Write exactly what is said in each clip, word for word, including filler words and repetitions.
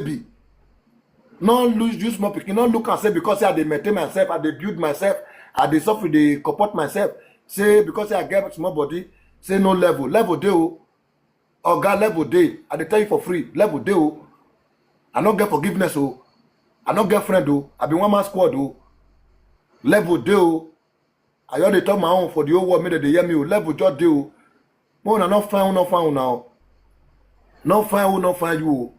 baby. No lose, use small pikin, no look and say because say I dey maintain myself, I dey build myself, I dey suffer, dey comfort myself. Say because say I get small body, say no level. Level dey o. Oga, level dey. I dey tell you for free, level dey o. I no get forgiveness o. I no get friend o. I be one man squad o. Level dey o. I just dey talk my own for the whole world, make dem dey hear me o. Level just dey o. Make una no find who no find una o. No find who no find you o.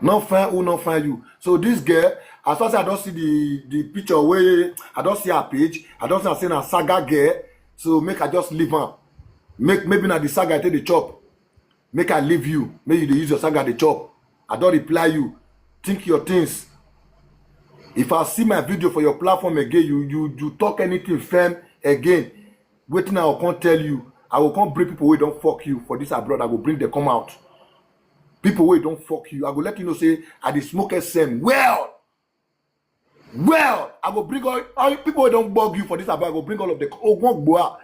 No find who no find you. So this girl, as far as I don see the the picture wey I don see her page, I don see am say na saga girl. So make I just leave am. Make, maybe na the saga I take dey chop. Make I leave you. Make you dey use your saga dey chop. I don reply you. Think your things. If I see my video for your platform again, you you you talk anything firm again, wetin I go come tell you? I go come bring people wey don fuck you for this abroad. I go bring them come out. People wey don fuck you, I go let you know say I dey smoke S M well. Well, I go bring all, all people wey don bug you for this abroad. I go bring all of the ogun gbua.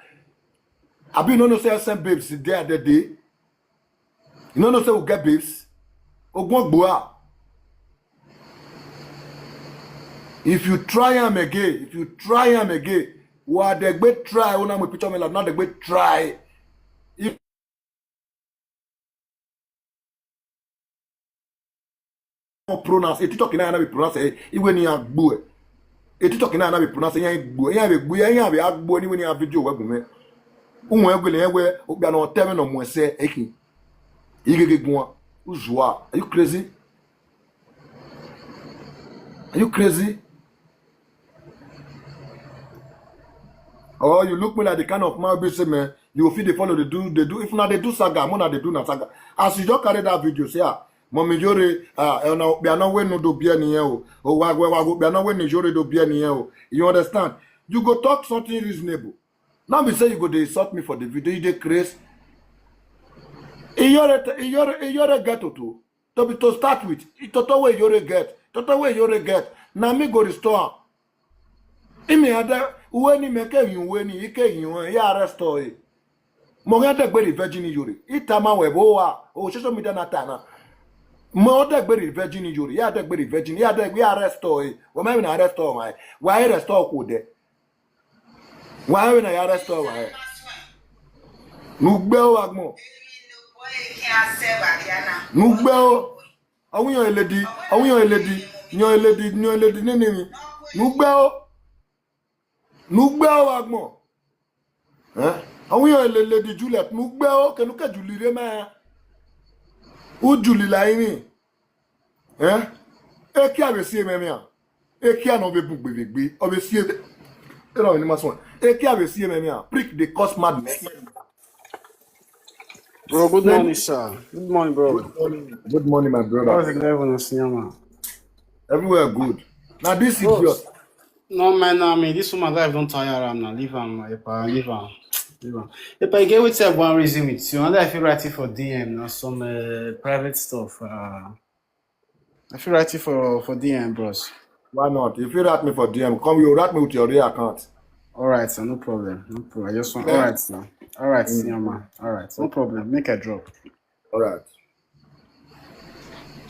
Abi you no know say S M babes dey there dey? You no know say we get babes? Ogun gbua. If you try am again, if you try am again, wa degbe try. Una mo picture me like na degbe try. If pronounce, e TikTok na na be pronounce e, iwe ni agbo e. E TikTok na na be pronounce e, agbo e, agbo e, agbo e, ni we ni a video we gume. Unwe egwele ewe, obi ano teme no mwese eki. Igege gwa. Uzua. Are you crazy? Are you crazy? Or you look me like the kind of man be say, man, you fit dey follow dey do, dey do. If una dey do saga, more na dey do na saga. As you just carry that video, say, ah, Mommy Yore, ah, eh, no, be no we no do be any o. O wa we wa go, be no we ni Yore do be any o. You understand? You go talk something reasonable. Now be say you go dey insult me for the video, you dey craze. Iyore, Iyore, Iyore get to, to be, to start with. Toto wey Iyore get, Toto wey Iyore get. Na me go restore am. Imi ada uwe ni meke yin uwe ni ike yin uwe ya restore e. Mo ga degbe the virgin Iyore. Itama we bo wa o social media na tana. Mo degbe the virgin Iyore. Ya degbe the virgin. Ya degbe ya restore e. Wa me na restore wa e. Wa e restore ko de. Wa e na ya restore wa e. Nugbe o agmo. Nugbe o. Awun yan eledi, awun yan eledi, yan eledi, yan eledi nini mi. Nugbe o. Nugbe o agmo. Eh? Awun yan eledi Juliet, nugbe o, kenuke Julie re ma. U Julie la imi. Eh? Eki a be si ememe a. Eki a no be bugbe be gbe. O be si e. E no ni maso. Eki a be si ememe a. Prick dey cause madness. Bro, good morning, sir. Good morning, bro. Good morning, good morning, my brother. How's the level in Siama? Everywhere good. Now this Bro, idiot. No, man, I mean, this woman life don't tire am now. Leave am, Epa, leave am. Leave am. Epa, you get wetin I wan reason with you. And I feel writing for D M now, some uh, private stuff. Uh, I feel writing for for D M, bros. Why not? If you write me for D M, come you write me with your real account. All right, sir, no problem, no problem. I just want. All right, sir. All right, senior man. All right, no problem. Make a drop. All right.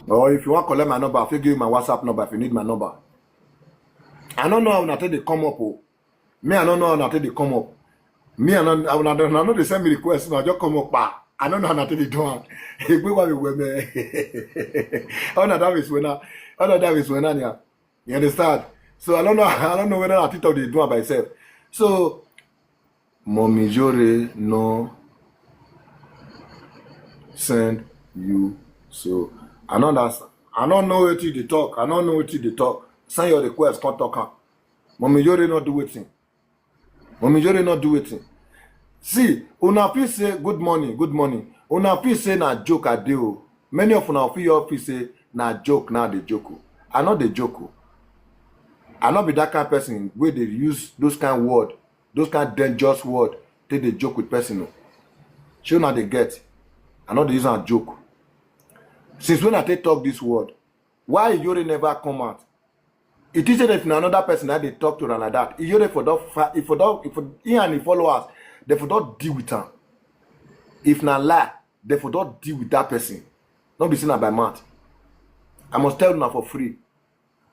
Or if you want collect my number, I fit give you my WhatsApp number if you need my number. I don't know how una take dey come up o. Me, I don't know how una take dey come up. Me, I don't, I don't, I know they send me request, so I just come up. Pa. I don't know how una take dey do am. Egbe wa be we me. How una that is when I, how una that is when I, yeah. You understand? So I don't know. I don't know whether I TikTok dey do am by itself. So Mommy Yore no send you. So I don't understand. I don't know wetin you dey talk. I don't know wetin you dey talk. Send your request, come talk am. Mommy Yore no do wetin. Mommy Yore no do wetin. See, una fit say good morning, good morning. Una fit say na joke I dey o. Many of una fit all fit say na joke na I dey joke o. I no dey joke o. I no be that kind person wey dey use those kind word, those kind dangerous word take dey joke with person o. Shey una dey get? I no dey use am joke. Since when I take talk this word, why Iyore never come out? It is if na another person that dey talk to am like that. Iyore for don fa-, if for don, if for, he and his followers, they for don deal with am. If na lie, they for don deal with that person. No be say na by mouth. I must tell una for free.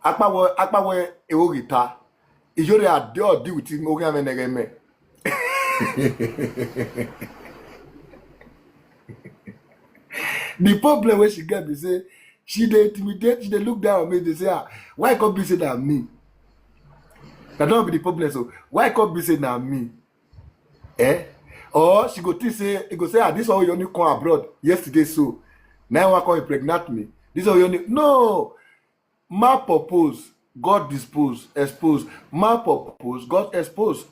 Akpawo, Akpawo Ewogita. Ijore ade odi with him oge amenegeme. The problem wey she get be say she dey intimidate, she dey look down on me, dey say, "Ah, why come be say na me?" That don be the problem. So why come be say na me? Eh? Or she go think say, e go say, "Ah, this one wey you only come abroad yesterday, so now I wan come impregnate me." This one wey you only, no. Man propose, God dispose, expose. Man propose, God expose.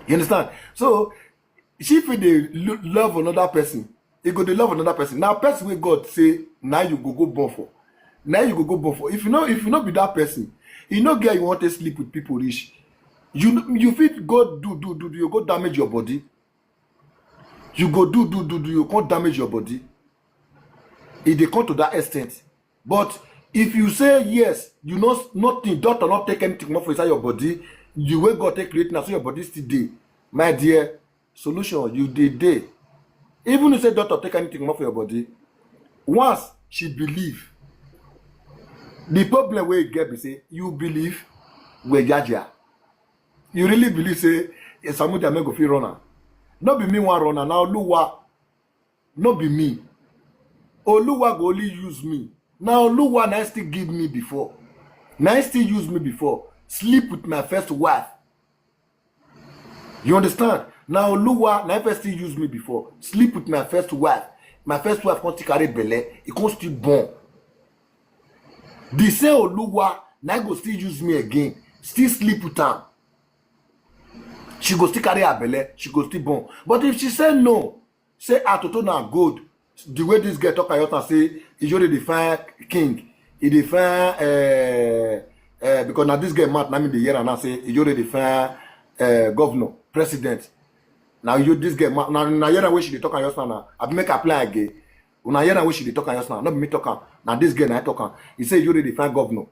You understand? So she fit dey lo-, love another person. E go dey love another person. Now person wey God say, "Now you go go born for." Now you go go born for. If you know, if you no be that person, you no get, you want to sleep with people rich. You, you fit go do, do, do, do, you go damage your body. You go do, do, do, do, you can't damage your body. If they come to that extent. But if you say yes, you know nothing, doctor not take anything more for inside your body, the way God take create now, so your body still dey. My dear, solution, you dey dey. Even you say doctor take anything more for your body, once she believe, the problem wey you get be say you believe where jaja. You really believe say Samuel Jame go fit run am? No be me wan run am, na Oluwa. No be me. Oluwa go only use me. Na Oluwa na still give me before. Na still use me before. Sleep with my first wife. You understand? Na Oluwa na first still use me before. Sleep with my first wife. My first wife come still carry belle. E come still born. The same Oluwa na go still use me again. Still sleep with am. She go still carry her belle. She go still born. But if she say no, say Atoto na gold. The way this girl talk about am say Ijore dey find king, e dey find, uh, uh, because now this girl mad, now me dey hear am now say Ijore dey find, uh, governor, president. Now you this girl mad, now, now hear am wey she dey talk am just now. I be make apply again. Una hear am wey she dey talk am just now. No be me talk am. Now this girl na I talk am. He say Ijore dey find governor.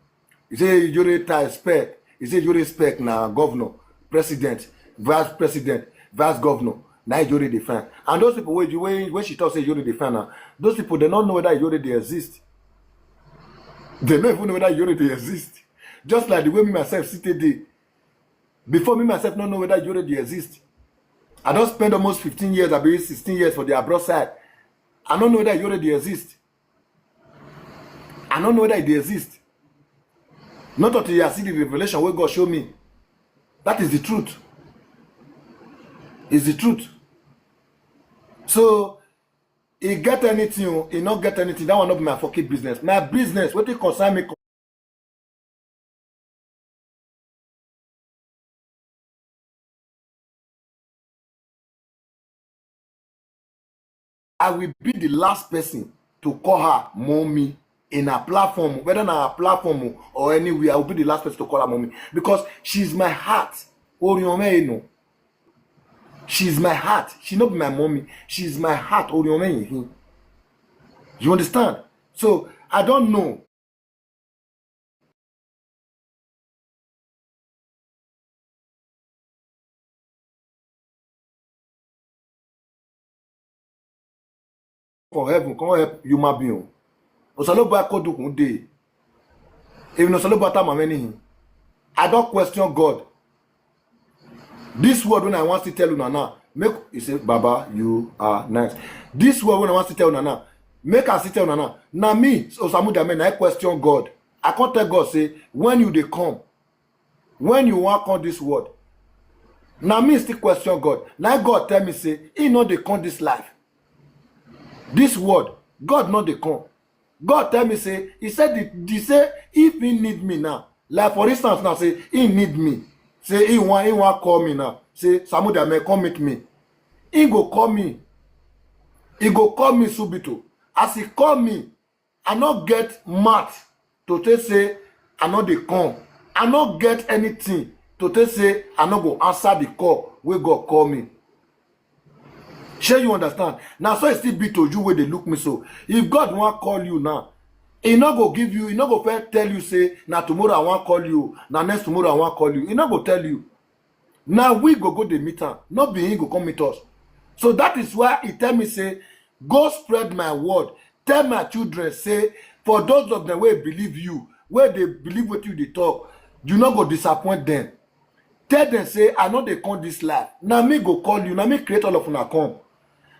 He say Ijore tie spec. He say Ijore spec na governor, president, vice president, vice governor. Na Ijore dey find. And those people wey, wey, wey she talk say Ijore dey find now, those people, they don't know whether Ijore dey exist. They don't even know whether Ijore dey exist. Just like the way me myself sit today. Before me myself no know whether Ijore dey exist. I don't spend almost fifteen years, I be sixteen years for the abroad side. I don't know whether Ijore dey exist. I don't know whether e dey exist. Not until I see the revelation wey God show me. That is the truth. Is the truth. So, e get anything, e no get anything. That one no be my fucking business. My business, wetin concern me. I will be the last person to call her mommy in her platform, whether na her platform or anywhere. I will be the last person to call her mommy because she's my heart. Oriome, you know. She's my heart. She not be my mommy. She's my heart. Oriome, you understand? So I don't know. For heaven, come help human being. Osalobua Kodukun dey. If no Osalobua Tamameni, I don't question God. This word when I want to tell you now, make you say, "Baba, you are nice." This word when I want to tell you now, make I still tell you now. Now me, Osamu Dame, I question God. I can't tell God say, "When you dey come, when you want come this world?" Now me still question God. Now God tell me say, "He not dey come this life, this world." God not dey come. God tell me say, he said the, the say if he need me now, like for instance now say he need me, say he want, he want call me now, say, "Samuda man, come meet me." He go call me. He go call me subito. As he call me, I not get mouth to take say I not dey come. I not get anything to take say I not go answer the call wey God call me. Shey you understand? Now so it still be to you wey dey look me so. If God wan call you now, he not go give you, he not go first tell you say, "Na tomorrow I wan call you, na next tomorrow I wan call you." He not go tell you. Now we go go dey meet am, not be he go come meet us. So that is why he tell me say, "Go spread my word. Tell my children say For those of them wey believe you, wey dey believe wetin you dey talk, you no go disappoint them. Tell them say, "I no dey come this life. Na me go call you, na me create all of una come.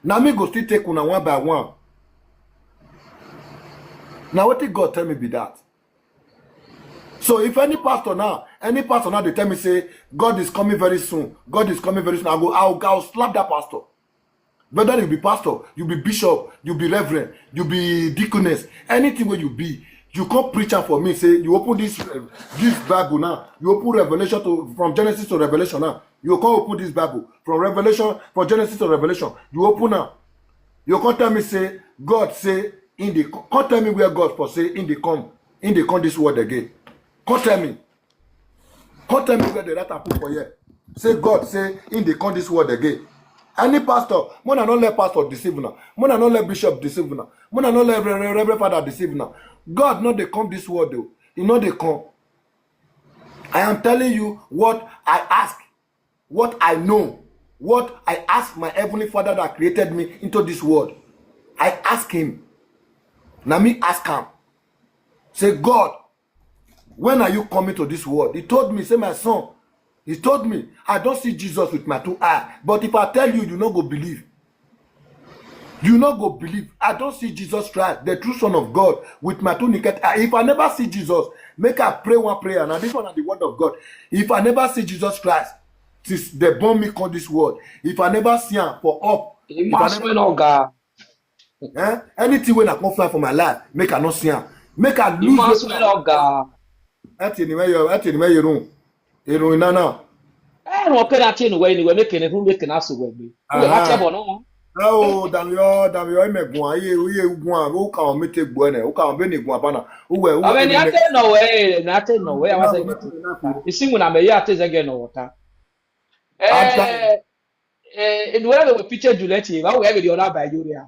Na me go still take una one by one." Na wetin God tell me be that. So if any pastor now, any pastor now dey tell me say, "God is coming very soon, God is coming very soon," I go, I go, I go slap that pastor. Whether you be pastor, you be bishop, you be reverend, you be deaconess, anything wey you be, you come preach am for me. Say you open this uh, this Bible now, you open Revelation to, from Genesis to Revelation now. You come open this Bible from Revelation, from Genesis to Revelation. You open now. You come tell me say God say in the come tell me where God for say in the come in the come this world again. Come tell me. Come tell me where the writer put for here. Say God say in the come this world again. Any pastor, mona no let pastor deceive now. Mona no let bishop deceive now. Mona no let reverend, reverend father deceive now. God no dey come this world though. He no dey come. I am telling you what I ask, what I know, what I ask my heavenly Father that created me into this world. I ask him. Na me ask am. Say, "God, when are you coming to this world?" He told me, say, "My son," he told me, "I don't see Jesus with my two eyes. But if I tell you, you no go believe." You no go believe. I don't see Jesus Christ, the true Son of God, with my two naked eyes. If I never see Jesus, make I pray one prayer. Now, this one is the word of God. If I never see Jesus Christ, since they born me come this world, if I never see him for up, if I never, eh? Anything when I come fly for my life, make I not see him. Make I lose weight. Ẹ ti ní mẹ́yọ, ẹ ti ní mẹ́yọ irun. Irun iná náà. Ẹ ràn kẹ́ra tí ènìwẹ̀ ènìwẹ̀ mékèlè fún mékèlè àṣùwẹ̀ gbé. Ìwé bá tẹ̀ bọ̀ náà. Ẹ o, dàmíọ́, dàmíọ́, ẹ mẹ̀gùn ayé, oyè ogun àrò, ó kà wọ́n mí tẹ gbọ́ ẹ̀ náà, ó kà wọ́n bẹ́ẹ̀ ní gun àbánà. Ó wẹ̀, ó wẹ̀. Ọ̀rẹ́ ni a tẹ̀ nà wẹ̀, ẹ̀ ni a tẹ̀ nà wẹ̀, àwọn ṣe mí tẹ̀. Ìsìnkú nà mẹ́yà tẹ̀ zẹ́gẹ̀ nà wọ̀ta. Ẹ ẹ ènìwẹ̀ rẹ̀ wẹ̀ picture Juliet yìí, báwo wẹ̀ ẹ̀ bẹ̀ di ọ̀nà àbáyọ rẹ̀ à.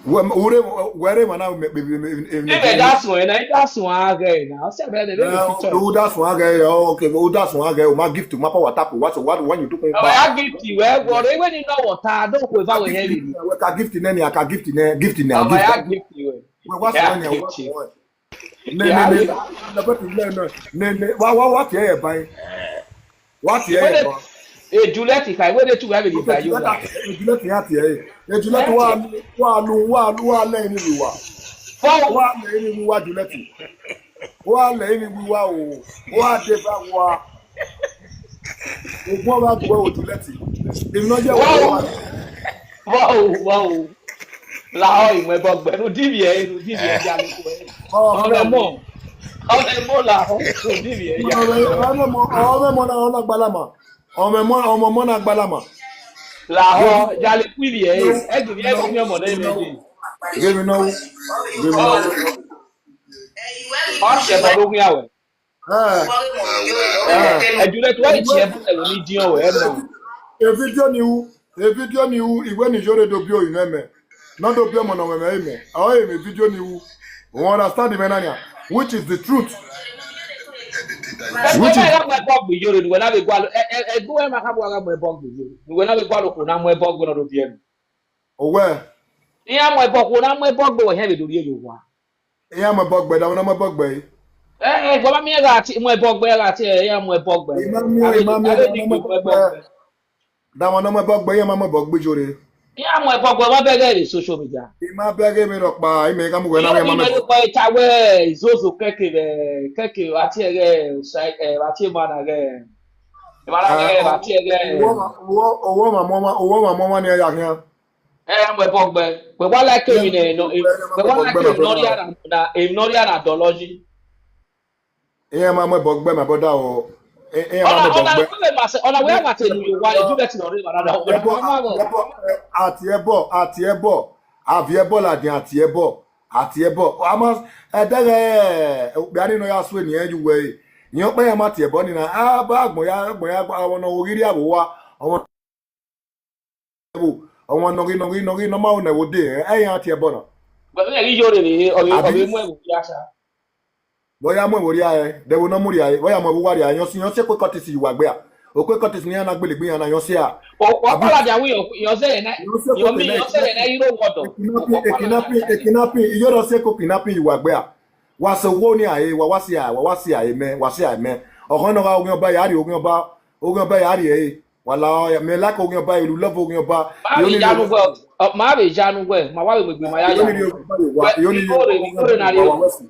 Where mana me me me me me. Ebe da so na da so aga na. O se be de be picture. U da so aga. Okay, u da so aga. O ma gift ma power tap. What, what when you do? O ya gift we go re we ni no water do ko va we he ni. We ka gift ne ni, aka gift ne, gift ne. O ya gift we. We wa so ni. Ne ne ne. Na be to le na. Ne ne wa wa wa tie e ban. What here? Hey, Juliet, if I wait to have it by you. Juliet, ya tie. Hey, Juliet, wa wa lu wa lu wa le ni lu wa. Wa le ni lu wa, Juliet. Wa le ni lu wa o. Wa de ba wa. O gbọ́ wa gbọ́ o, Juliet. Èmi náà jẹ́ wa. Wow, wow. Lahọ ìmọ̀ ẹ̀bọ gbẹ̀rù dìbì ẹ̀, ẹ̀rù dìbì ẹ̀ jalè kù ẹ̀. Ọmọ ẹ̀mọ́, ọmọ ẹ̀mọ́ lahọ, ẹ̀rù dìbì ẹ̀ jalè kù ẹ̀. Ọmọ ẹ̀mọ́ náà ọ̀nà gbalama. Ọmọ ẹ̀mọ́, ọmọ ẹ̀mọ́ náà gbalama. Lahọ jalè kù ìbì ẹ̀, ẹ̀ dùn bí ẹ̀ dùn bí ọmọ náà ẹ̀ dì. Gẹ́mi náà wú. Gẹ́mi náà wú. Ọ̀sẹ̀ bọ̀ ló ń yà wẹ̀. Ejule tu wali tie bu elo ni dion we no. E video ni u, e video ni u, igwe ni jore do bio ineme. No do bio mo no we me. O e me video ni u. You understand me nanya? Which is the truth? Which is ga mo bog bi jore ni we na be gwa lo. E e e gwe ma ka bo ga mo bog bi jore. Ni we na be gwa lo ko na mo bog no do bien. Owe. Iya mo bog ko na mo bog bo he be do ri yo wa. Iya mo bog be da mo mo bog be. Eh eh gwa mi ga ti mo bog be ga ti iya mo bog be. Ima mi ima mi da mo mo bog be. Da mo mo bog be iya mo mo bog be jore. Iya mo bog be wa be ga social media. Ima be ga mi ro pa ime ka mo we na mo mo. Ko ta we zozo keke be keke ati ege sai ati mana ge. Mana ge ati ege. Owo ma mo ma owo ma mo ma ni ya kan. Eh, mwe bogbe. We wa like him in no. We wa like him no ya na na him no ya na theology. Ihe ma mwe bogbe, my brother o. Ihe ma mwe bogbe. Ona we ma te ni wa e ju beti no re ma da. Ati ebo, ati ebo. Avi ebo la din ati ebo. Ati ebo. Ama edere bi ani no ya swe ni eju we. Yan pe ya ma ti ebo ni na. Aba agbon ya agbon ya awon no ogiri awo wa. Awon wo. Awon no ri no ri no ri no ma o na wo de. E yan ti ebo na. But me ri yo re ni o o mu e wo ya sa. Boya mo wo ri aye. De wo no mu ri aye. Boya mo wo wa ri aye. Yan si yan se pe ko ti si wa gbe a. Okwe Curtis ni ana gbele gbe ana yo se a. O wa Abi- pala dia wi yo yo se na. Yo se Yo ko mi kene. Yo se na iro wodo. Kidnapping, e kidnapping, e kidnapping. Iyo do se ko kidnapping you wa gbe a. Wa se wo ni a e, wa wa si a, wa wa si a e me, wa si a e me. Oho no ga ogun oba ya ri ogun oba, ogun oba ya ri e. Wa la ya me like ogun oba, you love ogun oba. Ma You bi only janu know- gwe. Ma bi janu gwe. Ma wa bi gbe ma ya You ya. only know ogun oba, you only know Igore, ogun Igore na oba, ri wa o. wa si.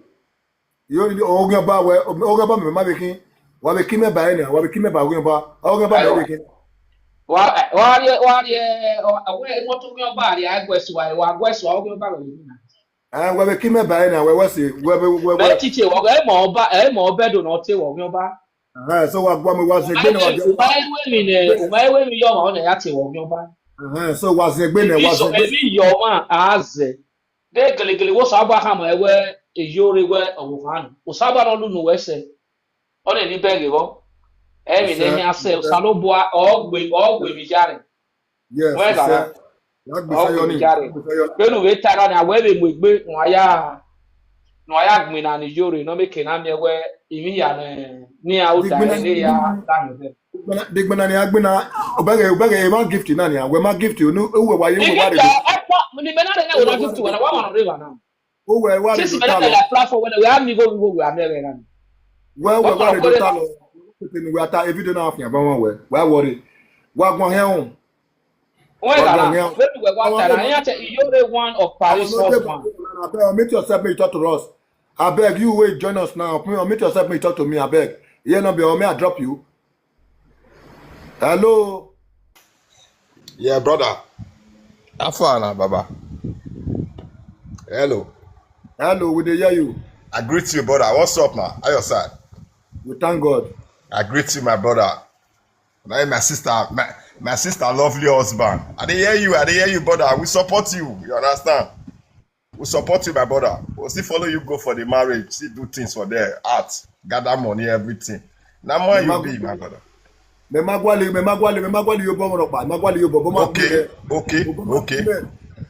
Yo ni ogun oba we, ogun oba me ma be kin. Wa be kin me ba ene, wa be kin me ba ogun oba. Ogun oba me Ayo. be kin. Wa wa ri wa ri o we mo to mi oba ri agwesu wa wa agwesu wa ogun oba we ni na. Eh, wa be kin me ba ene, we we si, we be we Be we. Ti che wa e mo oba e mo obe do no te wa ogun oba. Eh, so wa gwa me wa se gbe ne wa Umaye we mi ne umaye we mi yo ma o ne ya te wa ogun oba. Eh, so wa se gbe ne wa se. Ebi yo ma aze. De gelegele wo saba ha ma ewe eyore we owo han. O saba no lu nu we se. O ne ni bege wo. E mi ne ni ase o salo bua o gbe o gbe mi jare. Yes, we ga na. Ya gbe o sayo gbe mi ni. Jare. Penu we tara na we be mo gbe won ya. No ya gbe na ni yore no me ke na mi ewe imi ya ne ni a o da ni ya da ni. Digbana ni agbana obege obege e ma gift na ni a we ma gift o nu uwe wa ye uwe wa re. Ni bena de na we na gift we na wa ma no re wa na. Uwe wa re Since do bena ta de lo. La platform we we ami go we we ami re na. We we wa re do ta lo. Tete ni we ata e video na afia ba won we. Wa worry. Wa gbon he on. When Wa gbon he on. When we wa ta na ya te iyore one of Paris first one. Abeg, unmute yourself, make you talk to us. Abeg, you wey join us now, please unmute yourself, make you talk to me, abeg. Here no be me, I drop you. Hello. Yeah, brother. How far now, Baba? Hello. Hello, we dey hear you. I greet you, brother. What's up, man? How your side? We thank God. I greet you, my brother. My, my sister, my, my sister, lovely husband. I dey hear you, I dey hear you, brother. We support you. You understand? We support you, my brother. We'll still follow you go for the marriage, still do things for there, art, gather money, everything. Now, man, you be, my brother. Me magwali, me magwali, me magwali yo bomo pa, magwali yo bomo. Okay, okay, okay.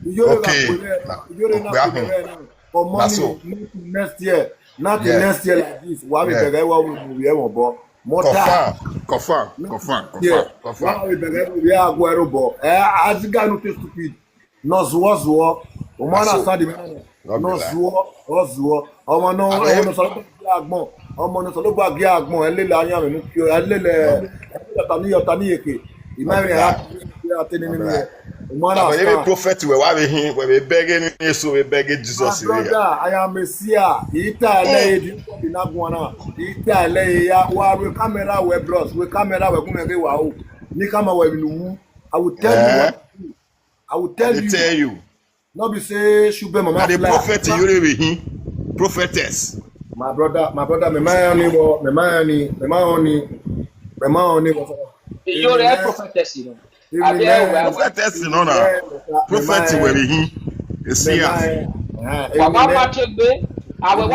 Okay. Yore na kule, yore na kule. For money, nothing next year, nothing next year like this. Wa be bere wa we we won bo. More time. Confirm, confirm, confirm, confirm. Wa be bere we agwero bo. Eh, aziga no too stupid. No zuo zuo. O ma na sa di me. No zuo, o zuo. Omo no, omo no solo gbe agbon. Omo no solo gbe agbon. Elele ayan mi nu ki o. Elele. Elele tani yo tani eke. Ima mi ha. Ya teni ni mi. O ma na sa. Even prophet we wa be hin, we be beg ni Yesu, we beg Jesus. My brother, I am Messiah. Ita ele di ko bi na gwana. Ita ele ya wa we camera we bros, we camera we kun ege wa o. Ni kama we bi nu. I will tell you what to do. I will tell you. I dey tell you. No be say shube mama fly. Na the prophet you dey with him. Prophetess. My brother, my brother, me ma ni wo, me ma ni, me ma oni, me ma oni wo. Yo, the prophetess, you know. Prophetess, you know na. Prophet wey be him. You see am. Baba ma te gbe. Awe